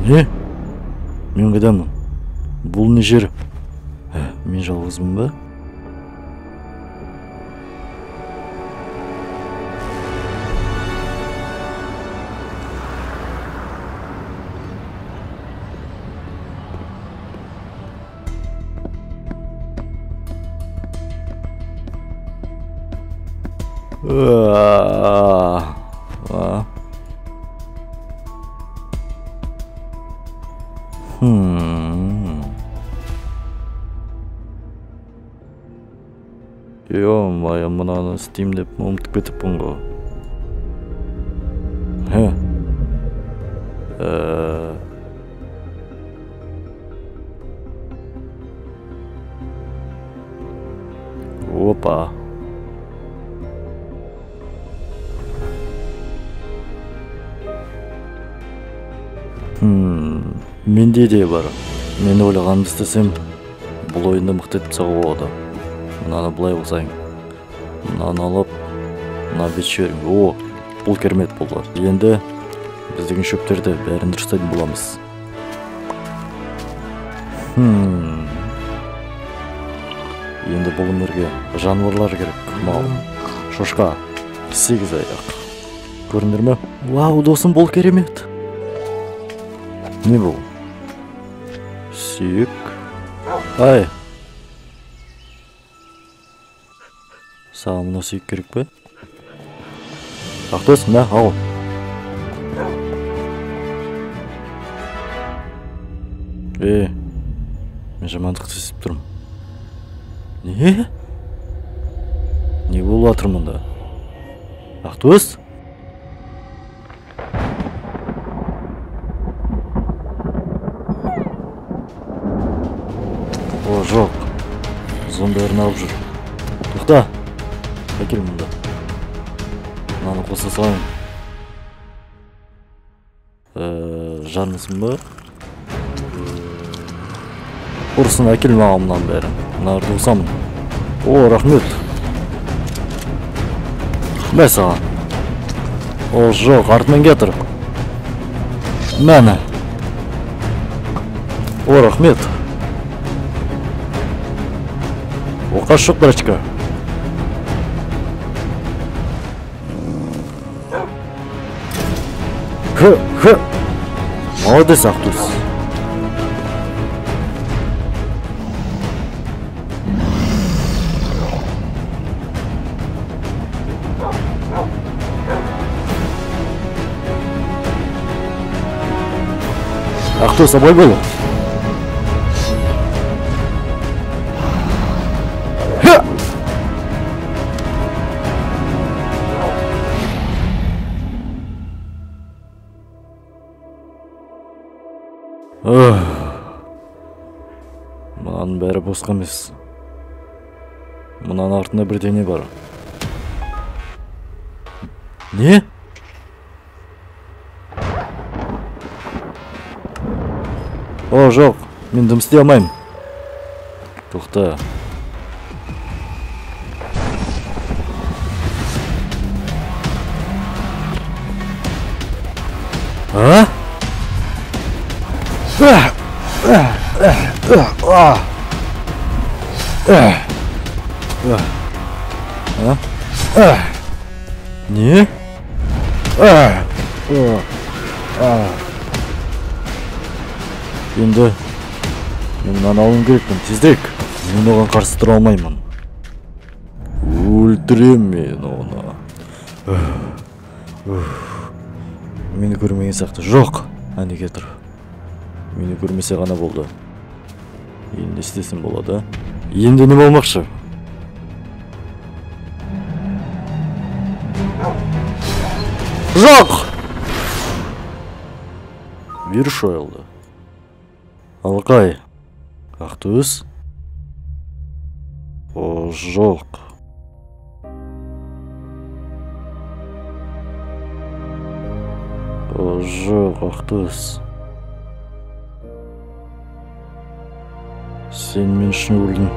Не? Мен қайдамын? Бұл не жер? Мен жалғызбын ба? Ё-моё, мынаны істеймін деп ұмытып кетіппін ғой. Опа. Менде де бар. Мен ойлағанымды істесем, бұл ойынды мықты етіп тастауға болады. Мынаны былай қосайын. Мынаны алып, мына бет жіберейін. О, бұл керемет болды. Енді біз деген шөптерді бәрін дұрыстайтын боламыз. Енді бұл өмірге жануарлар керек. Мал, шошқа, 8 аяқ. Көрдіңдер ме? Вау, досым, бұл керемет. Не бұл? Сүйек. Ай. Саған мына сүйек керек пе? Ақтөс, мә, ал. Мен жамандықты сезіп тұрмын. Не? Не болып жатыр мұнда? Ақтөс? О, жоқ. Зомбилерін алып жүр. Тоқта. Әкел мұнда. Мынаны қоса салайын. Жармысың ба? Ұрсын, әкел маған мынаның бәрін. Мыналарды қосамын. О, рахмет. Мә саған. О, жоқ, артынан кетір. Мәні. О, рахмет. Оқас жоқ, братчика. Х. Молодец, Ақтөс. Ақтөс, абай бол. Мынаның бәрі босқа емес. Мынаның артында бірдеңе бар. Не? О, жоқ, мен дым істей алмаймын. Тоқта. А? Не? Енді мен мынаны алуым керекпін, тезірек. Мен оған қарсы тұра алмаймын. Өлтірем мен оны. Мені көрмеген сияқты. Жоқ, әне кетір. Мені көрмесе ғана болды. Енді не істесем болады? Енді не болмақшы? Жоқ! Вирус жойылды. Алқай. Ақтөс? О, жоқ. О, жоқ, Ақтөс. Сен мен үшін өлдің.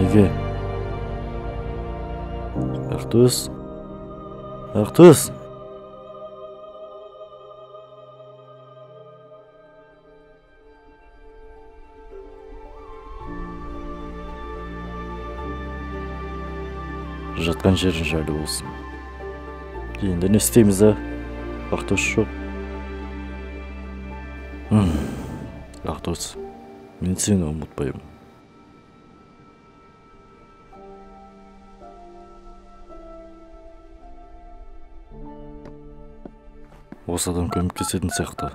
Неге? Ақтөс? Ақтөс? Жатқан жерің жайлы болсын. Енді не істейміз, а? Ақтөс жоқ. Ақтөс, мен сені ұмытпаймын. Осы адам көмектесетін сияқты.